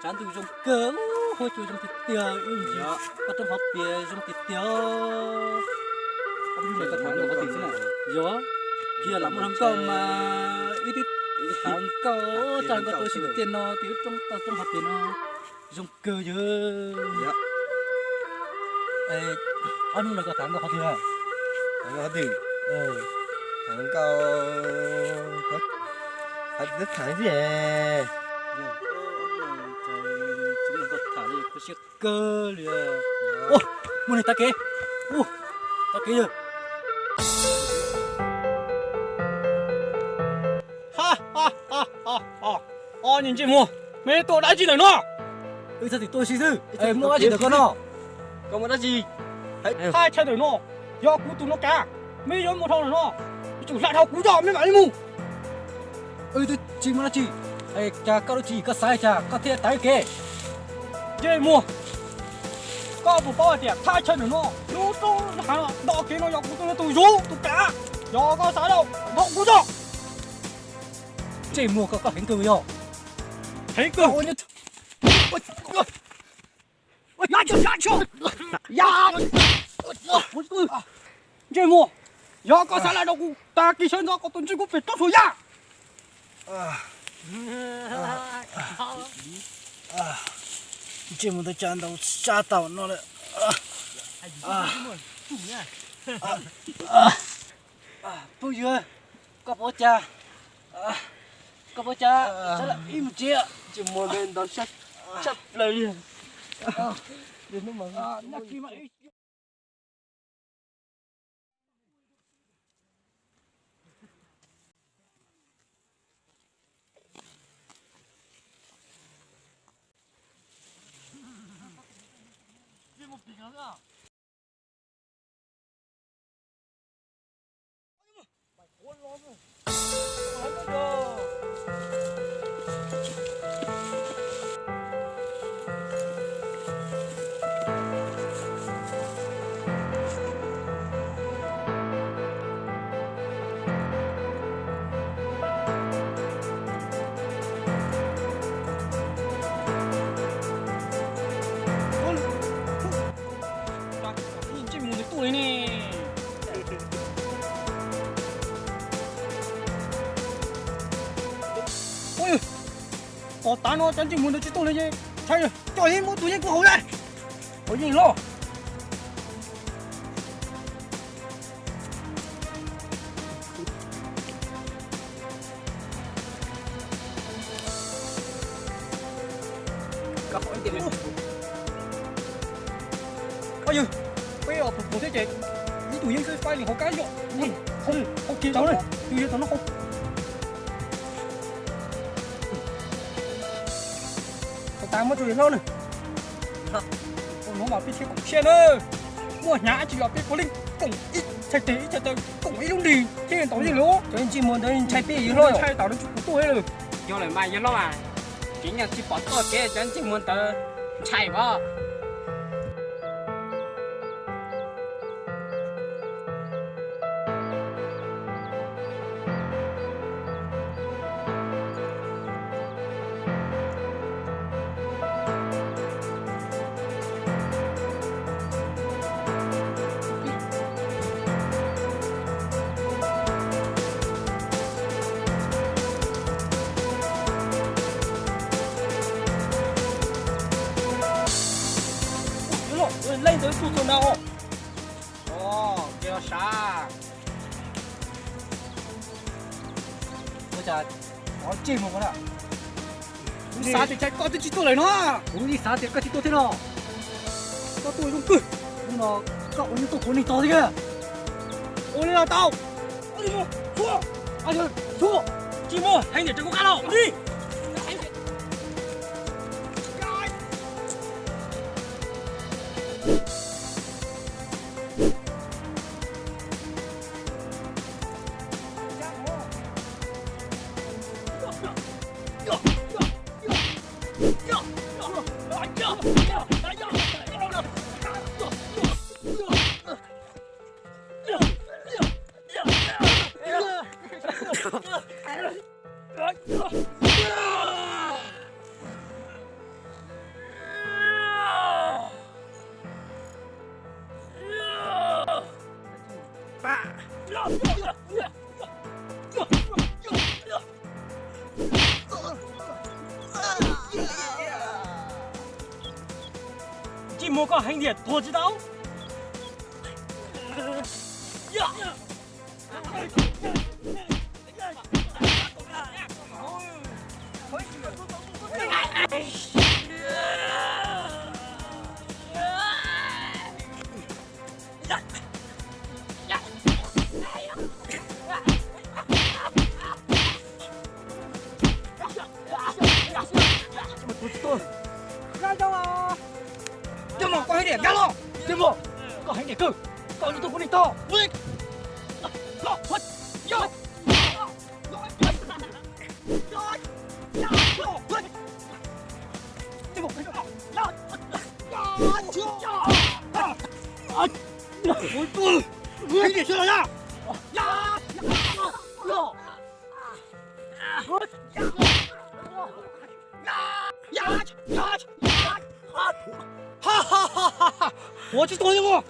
Tshav ntuj zoo kawg, huab cua zoo tiag tiag, wb mus txog roob Hauv Pias zoo tiag tiag. Yog, tsis lam muaj hluas nkauj mas wb twb tham nkauj, txog nkauj tua si tiag no, tus wb roob tau roob Hauv Pias no zoo kawg yog. Ob hnub no koj tham nkauj qhov twg? Tham nkauj qhov twg? Tham nkauj, tham xwb. Kawg li. Ua, muaj neeg tav kev. Ua, tav kev yog. Os, niag ntsej muag, mej tuaj dab tsi ntawm no? Wb txhob txwm tuaj si xwb, muaj dab tsi ntawm koj no? Koj muaj dab tsi? Thaj chaw ntawm no yog kuv tus no kav, mej yuav mus dhau ntawm no, yuav tsum hla dhau kuv coj mej mam li mus. Wb twb tsis muaj dab tsi, cas koj dab tsi koj xav cas koj thiaj tav kev? Ntsej muag, koj puas paub hais tias thaj chaw ntawm no lub roob lub hav no ntoj kev no yog kuv tus no tus yug tus kav, yog koj xav dhau, dhau kuv coj. Ntsej muag, koj, koj heev kawg yog. Heev kawg. Ntsej muag, yog koj xav hla dhau kuv, tag kis sawv ntxov kom tus ntsej kuv pem roob Suav Yaj. Ntsej muag, ntawd cas ntaus sab tau no lawm. Phooj ywg, koj puas cas? Koj puas cas? Sawv daws ib mus tsev. Ntsej muag ntawd ntaus sab tshaj plaws li. Ntsej muag ntawd tuaj li ne. Ua, tom tav no cov ntsej muag ntawd tsis tuaj li, ntshai coj yeeb muab tus yeeb kuv haus lawm. Haus yeej loj. Phooj ywg, peb tus yeeb xwb faib li hauv kab yom. Hau kiag tau, tus yog tau no hau. Tau tas muab rau yawg hlob na. Ua no mas peb thiaj koom siab na. Muaj hnyav tsis los peb puav leej koom ib txhais tes ib txhais taw koom ib lub nrig thiaj tau yeej lawm. Cov ntsej muag ntawd ntshai peb yawg hlob, ntshai tas lawv tsis pub tuaj li. Yog lawm mas yawg hlob mas, kev nyuag tsis pom tuaj kev cov ntsej muag ntawd ntshai as. Leej ntawd tuaj txog na. Os, kev los sav. Ua cas ov ntsej muag ko na? Kuv xav tias koj twb tsis tuaj lawm no. Kuv yeej xav tias koj tsis tuaj thiab no. Koj tuaj zoo kawg. Hnub no koj ua nyuag tuaj kuv neeg tog tiag. Ua li los tau. Tsis muaj, heev tias tseem kuv qab los. Tsis muaj koj heev tiag tuag tsis tau. Coj los, koj heev tiag nkag los. Coj los, koj heev tiag kawg. Koj tus kuv niag tog. Ua tsis tuag li mus.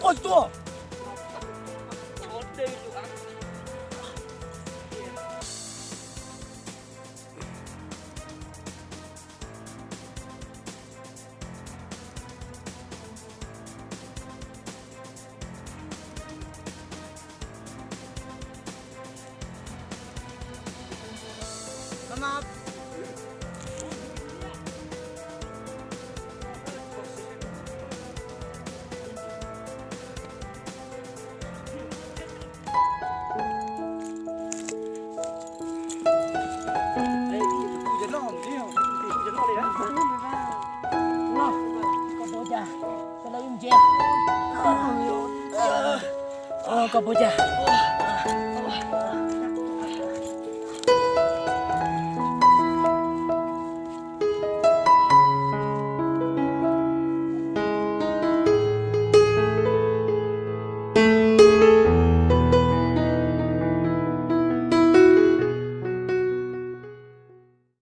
Tuag tsis tuag. Koj puas cas?